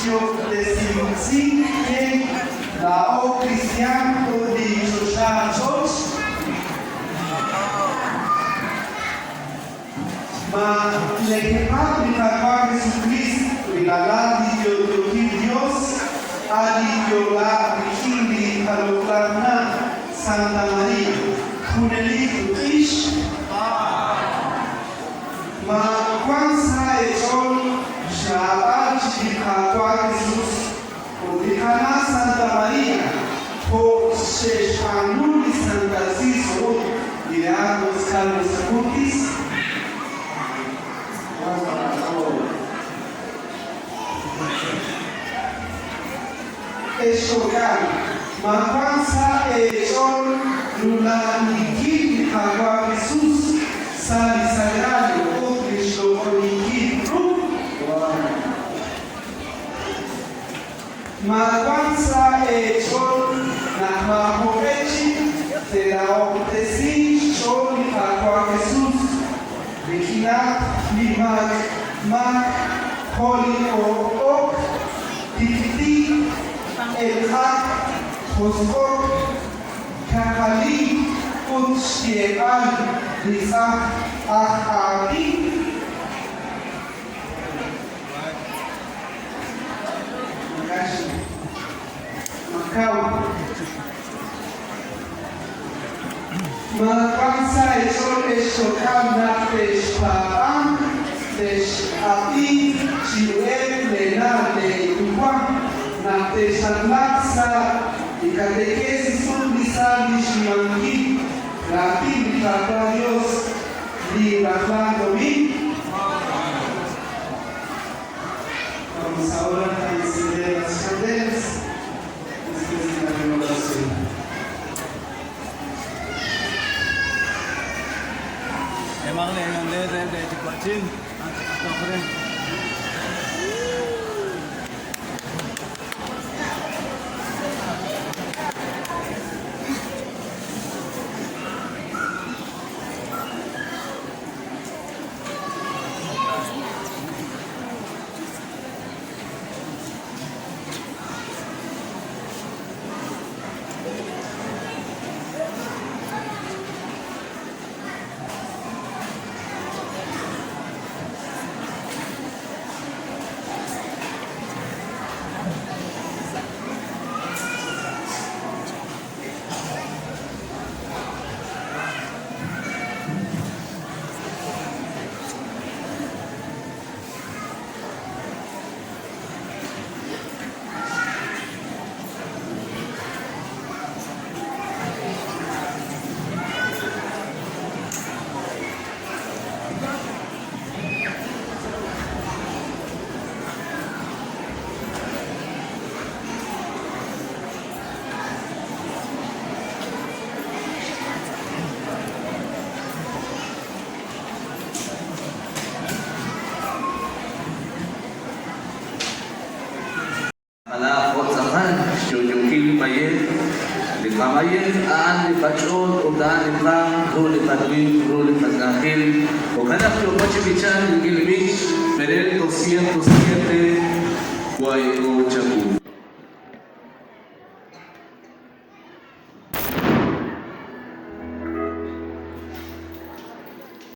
xyo'ob'tesinsink qe laa'o kristiaan ut li choxa ch'och'? Ma nekepaab' li Qaawa' Jesukriist, li Ralal li yo'yookil Yos, a' li yo'laak rik'in li qaloq'laj na' Santa Maria, junelik ut ixq? Ma wank sa' eech'ool xraab'al chik li Qaawa' Jesus ut li qana' Santa Maria jo' xe'xb'aanu li San Tarciso ut li Beatos Carlos Acutis? Wank sa' qach'ool. Ex kok'al, ma wank sa' eech'ool rula'aninkil li Qaawa' Jesus sa' li sagrario ut li xloq'oninkil ru? Ma wank sa' eech'ool naq maajoq'e chik teerahob'tesi xch'ool li Qaawa' Jesus rik'inaq li maak maak jo' li ok tik'ti', elq'ak, josq'ok, kaqalink ut xyeeb'al li tz'aj aj aatin? Macao. Ma wank sa' eech'ool ex kok'al naq texpaab'anq, tex'ab'inq chiruheb' leena' leeyuwa', naq textaqlaq sa' li katekesis ut li sa' li xnimankil raatin li Qaawa' Yos li rajlal domiin? Vamos ahora a encender las candelas después de la renovación. Malaj jo' tz'aqal xyo'yookil mayej, li qamayej a'an li qach'ool ut a'an li qaam, ru li qawinq, ru li qak'anjel. Jo'kan naq yooko chi b'ichank rik'in li b'ich, Perel 207, Waay'o chawu.